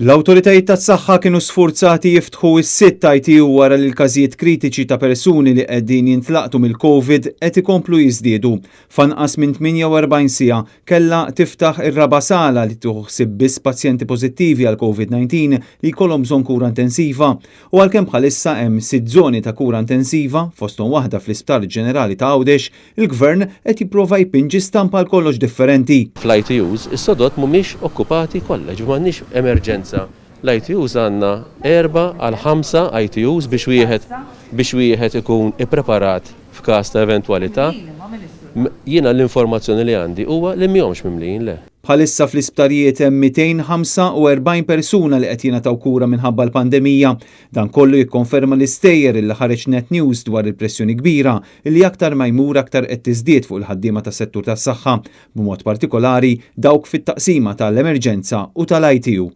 L-awtoritajiet tas-saħħa kienu sfurzati jiftħu s-sitt ITU wara li l-każijiet kritiċi ta' persuni li qegħdin jintlaqtu mill-Covid qed ikomplu jiżdiedu. F'anqas minn 48 siegħa kellha tiftaħ ir-raba' sala li tieħu ħsieb biss pazjenti pożittivi għal Covid-19 li jkollhom bżonn kura intensiva. U għalkemm bħalissa hemm sitt żoni ta' kura intensiva, fosthom waħda fl-Isptar Ġenerali ta' Għawdex, Il-Gvern qed jipprova jpinġi stampa għal kollox differenti. Fl-ITUs, is-sodod mhumiex okkupati kollha, jiġifieri m'għandniex emerġenza. L-ITUs għandna erba' għal ħamsa ITUs biex wieħed biex wieħed ikun ippreparat f'każ ta' eventwalità. Jiena l-informazzjoni li għandi huwa li mihomx mimlijin, le. Bħalissa fl-isptarijiet hemm 245 persuna li qed jingħataw kura minħabba l-pandemija. Dan kollu jikkonferma l-istejjer li ħareġ Net News dwar il-pressjoni kbira li aktar ma jmur aktar qed tiżdied fuq il-ħaddiema tas-settur tas-saħħa, b'mod partikolari dawk fit-taqsima ta' l-emerġenza u tal-ITU.